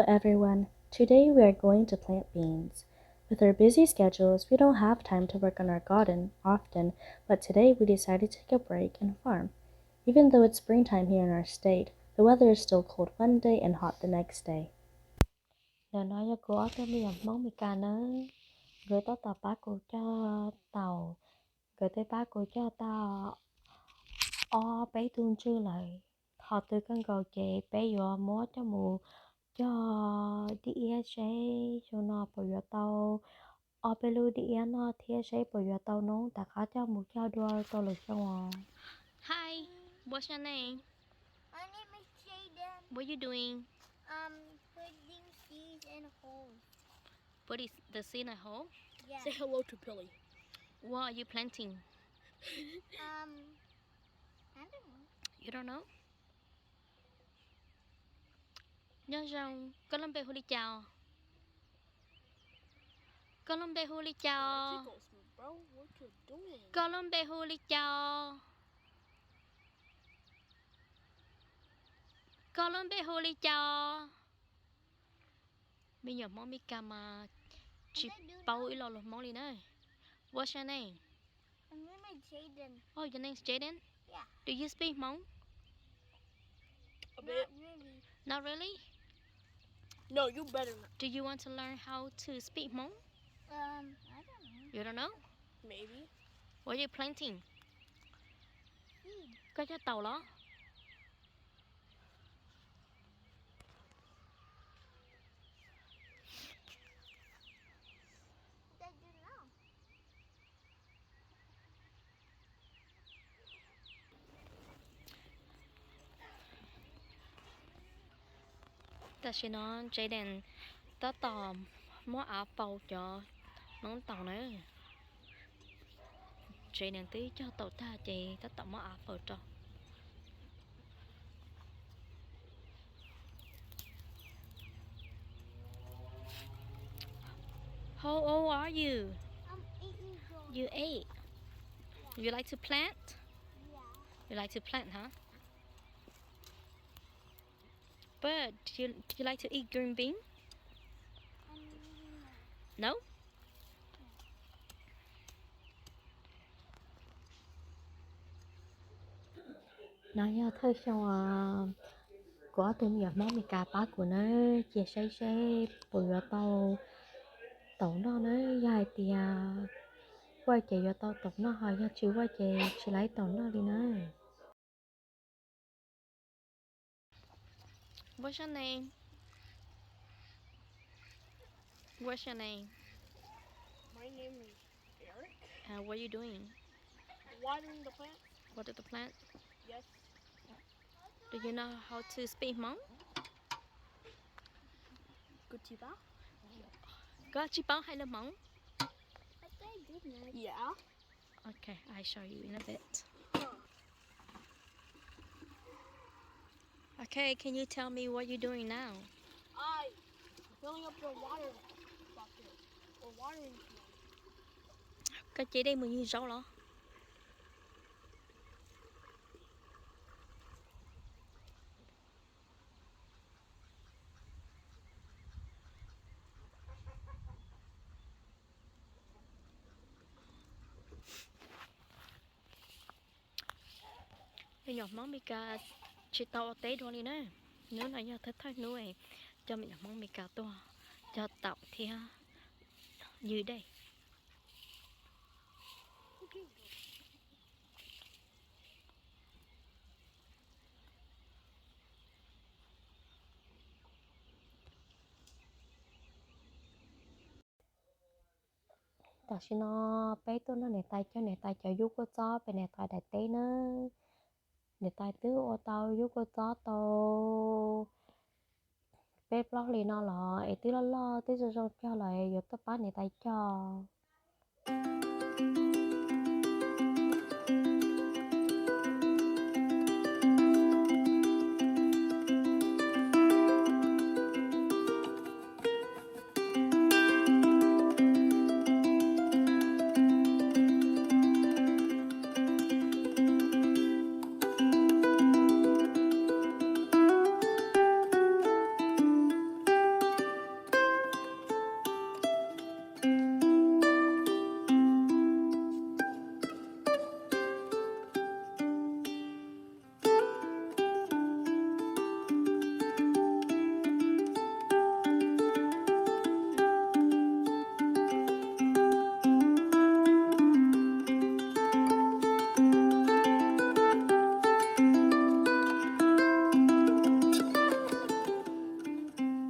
Hello everyone, today we are going to plant beans. With our busy schedules, we don't have time to work on our garden often, but today we decided to take a break and farm. Even though it's springtime here in our state, the weather is still cold one day and hot the next day. Ntawm no yog kuv ob tug me nyuam Hmoob Mes Kas nawb, nkawd tab tom pab kuv cog taum, nkawd twb pab kuv cog tau ob peb tug ntswg lawm. Thaum twg kawg nkaus ces peb yuav muab coj mus cog dib iab seb xyoo no puas yuav tau ob peb lub dib iab noj thiab seb puas yuav tau noob tom qab coj mus cog dua rau lwm xyoo os. Hi, what's your name? My name is Jaden. What you doing? Um, putting seeds in holes. Putting the seed in a hole? Yeah. Say hello to Billy. What are you planting? Um, I don't know. You don't know? Nyob zoo, koj lub npe hu li cas? Koj lub npe hu li cas? Koj lub npe hu li cas? Koj lub npe hu li cas? Me nyuam Hmoob Mes Kas mas tsis paub ib lo lus Hmoob li na. What's your name? My name is Jaden. Oh, your name is Jaden? Yeah. Do you speak Hmong? A bit. Not really? Not really? No, you better not. Do you want to learn how to speak Hmong? Um, I don't know. You don't know? Maybe. What are you planting? Seed. Koj cog taum los? They do now. Tam sim no Jaden tab tom muab av faus cov noob taum na. Jaden twb cog taum tag ces tab tom muab av faus rau. How old are you? I'm eight years old. You eight? Yeah. You like to plant? Yeah. You like to plant, huh? But you, you like to eat green bean? Um, no. No? No yog thawj xyoo kuv ob tug me nyuam Hmoob Mes Kas pab kuv nawb, cia saib seb puas yuav tau taum noj nawb. Yog hais tias vuaj ces yuav tau taum noj, ho yog tsis vuaj ces tsis laib taum noj li nawb. What's your name? What's your name? My name is Eric. Uh, what are you doing? Watering the plants. Water the plant? Yes. Do you know how to speak Hmong? Koj tsis paub hais lus Hmoob? Yeah. Okay, I show you in a bit. Okay, can you tell me what you're doing now? I filling up the water bucket or watering can. Koj cev dej mus ywg zaub los? Me nyuam Hmoob Mes Kas tsis tau ua teb dua li na. Hnub no yog thawj thawj hnub coj me nyuam Hmoob Mes Kas tuaj cog taum thiab ywg dej. Tam sim no peb tuaj nrog niam tais cog niam tais cov yub kuj txob pem niam tais daim teb nawb. Niam tais twb ua tau yub kuj txob tau peb plaub hlis no los es twb loj loj twb zoo zoo cog lawm, yuav tuaj pab niam tais cog.